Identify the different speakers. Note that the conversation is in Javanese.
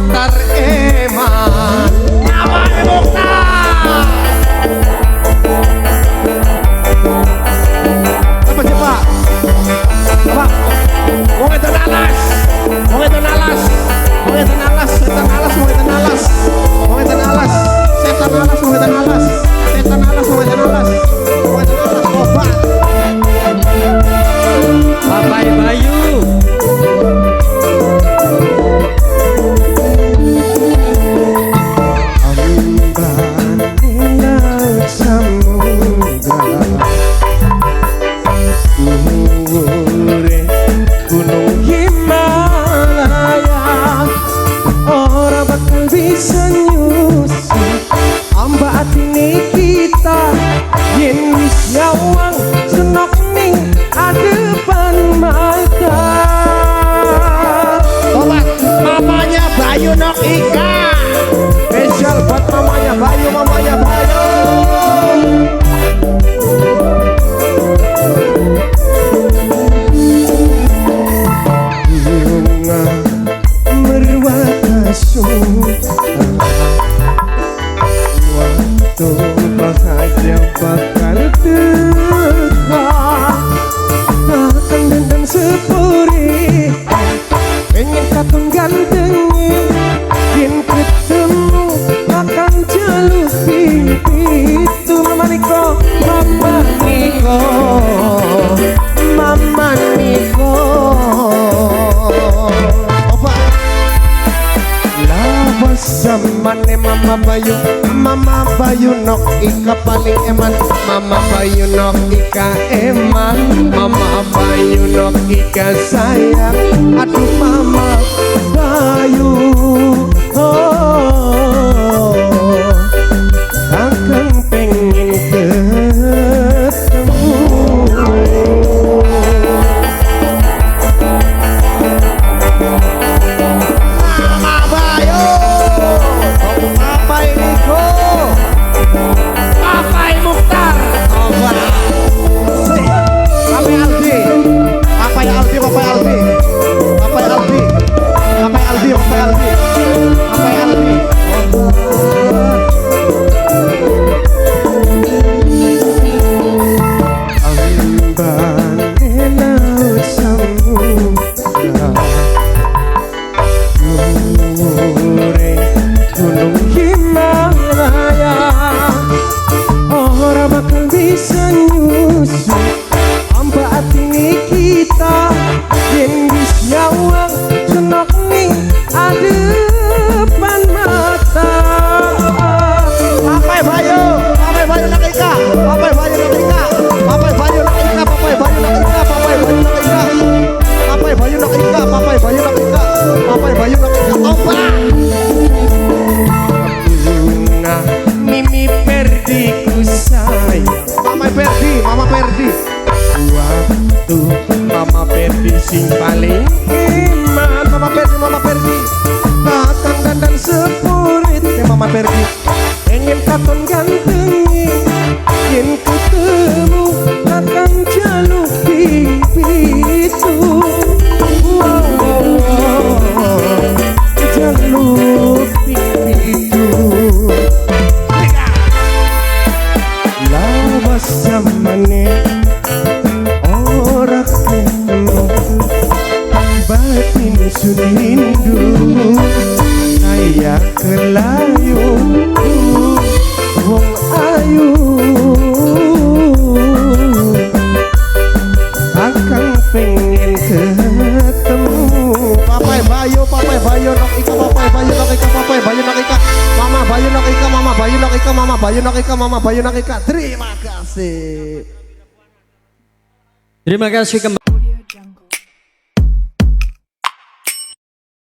Speaker 1: Mukhtar eman. Mama Mukhtar. Apa sih, Pak? Pak, wong itu nalas, wong itu nalas, wong itu nalas, setan alas, wong itu nalas, wong itu nalas, setan alas, wong itu nalas, setan alas, wong itu nalas, wong itu nalas, obat.
Speaker 2: Papai Bayu.
Speaker 1: Gunung Himalaya ora bakal bisa nyusul amba atine kita yen wis nyawang senok ning adepan mata. Tobat mamanya Bayu Nok Ika. Spesial buat mamanya Bayu, mamanya Bayu. Waktu bahagia bakal teka, akan dendam sepuri, pengen katon gantengi, yen ketemu akan jaluk pitu. Mama Niko, Mama Niko, Mama Niko. Zamane Mama Bayu, Mama Bayu Nok Ika paling eman, Mama Bayu Nok Ika eman, Mama Bayu Nok Ika sayang, aduh Mama Bayu, oh, akan pengen ketemu. Mama Bayu, Papai Niko, Papai Mukhtar, Papai Aldi, Papai Aldi, Papai Aldi, Papai Aldi, Papai Aldi, Papai Aldi, Papai Aldi. Ambane laut samudra, dhuwure gunung Himalaya ora bakal bisa nyusul amba atine kita yen wis nyawang senok ning adepan mata. Papai Bayu, Papai Bayu nak Ika, Papai Bayu nak Ika, Papai Bayu nak Ika, Papai Bayu nak Ika, Papai Bayu nak Ika, Papai Bayu nak Ika, Papai Bayu nak Ika, Papai Bayu nak Ika, opa. Bunga Mimi Perdi ku sayang, Mama Perdi, Mama Perdi. Waktu Mama Perdi sing paling iman, Mama Perdi, Mama Perdi. Kakang dandan sepurit ya Mama Perdi. Pengen katon gantengi, yen ketemu akan jaluk pitu. Wow, wow, wow, jaluk pitu. Lawas zamane ora ketemu, batin sun rindu kaya kelayu wong ayu. Akang pengen ketemu Papai Bayu, Papai Bayu Nok Ika, Papai Bayu Nok Ika, Papai Bayu Nok Ika, Mama Bayu Nok Ika, Mama Bayu Nok Ika, Mama Bayu Nok Ika, Mama Bayu Nok Ika. Terima kasih.
Speaker 2: Terima kasih kembali.